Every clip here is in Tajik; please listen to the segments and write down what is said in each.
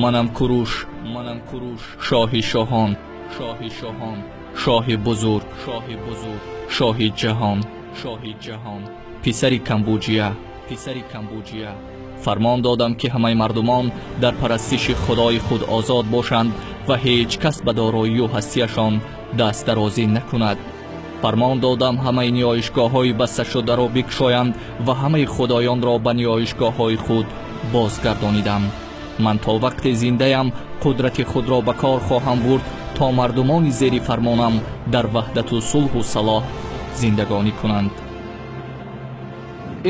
Манам Куруш, манам Куруш, шоҳи шоҳон, шоҳи шоҳон, шоҳи бузург, шоҳи бузург, шоҳи ҷаҳон, шоҳи ҷаҳон, писари Камбуҷия, писари Камбуҷия. Фармон додам, ки ҳамаи мардумон дар парастиши худои худ озод бошанд ва ҳеҷ кас ба дороию ҳастияшон дастдарозӣ накунад. Фармон додам, ҳамаи ниёишгоҳҳои басташударо бикушоянд ва ҳамаи худоёнро ба ниёишгоҳҳои худ бозгардонидам. Ман то вақте зиндаям қудрати худро ба кор хоҳам бурд, то мардумони зери фармонам дар ваҳдату сулҳу салоҳ зиндагонӣ кунанд.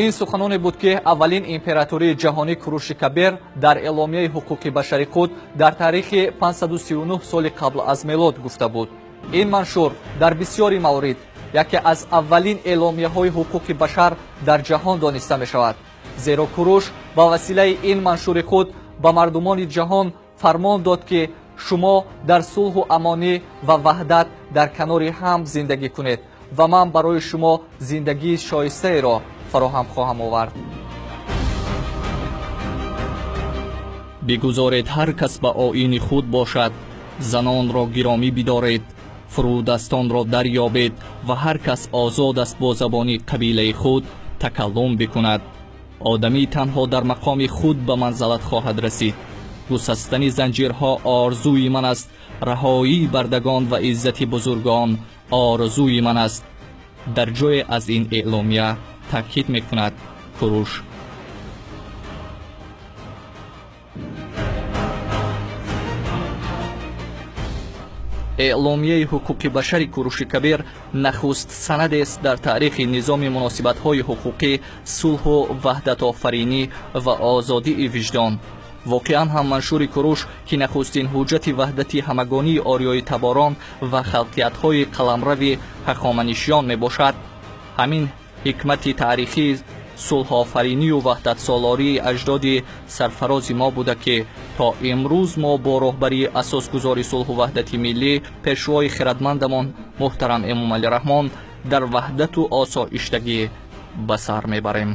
Ин суханоне буд, ки аввалин императории ҷаҳонӣ Куруши Кабир дар эъломияи ҳуқуқи башари худ дар таърихи 539 соли қабл аз мелод гуфта буд. Ин маншур дар бисёри маврид яке аз аввалин эъломияҳои ҳуқуқи башар дар ҷаҳон дониста мешавад, зеро Куруш ба василаи ин маншури худ ба мардумони ҷаҳон фармон дод, ки шумо дар сулҳу амонӣ ва ваҳдат дар канори ҳам зиндагӣ кунед ва ман барои шумо зиндагии шоистаеро фароҳам хоҳам овард. Бигузоред ҳар кас ба оини худ бошад, занонро гиромӣ бидоред, фурӯдастонро дарёбед ва ҳар кас озод аст бо забони қабилаи худ такаллум бикунад. Одамӣ танҳо дар мақоми худ ба манзалат хоҳад расид. Гусастани занҷирҳо орзуи ман аст, раҳоии бардагон ва иззати бузургон орзуи ман аст, дар ҷое аз ин эъломия таъкид мекунад Куруш. Эъломияи ҳуқуқи башари Куруши Кабир нахуст санадест дар таърихи низоми муносибатҳои ҳуқуқӣ, сулҳу ваҳдатофаринӣ ва озодии виҷдон. Воқеан ҳам маншури Куруш, ки нахустин ҳуҷҷати ваҳдати ҳамагонии ориёитаборон ва халқиятҳои қаламрави ҳахоманишиён мебошад, ҳамин ҳикмати таърихии сулҳофаринию ваҳдатсолории аҷдоди сарфарози мо буда, ки то имрӯз мо бо роҳбарии асосгузори сулҳу ваҳдати миллӣ, пешвои хирадмандамон муҳтарам Эмомалӣ Раҳмон дар ваҳдату осоиштагӣ ба сар мебарем.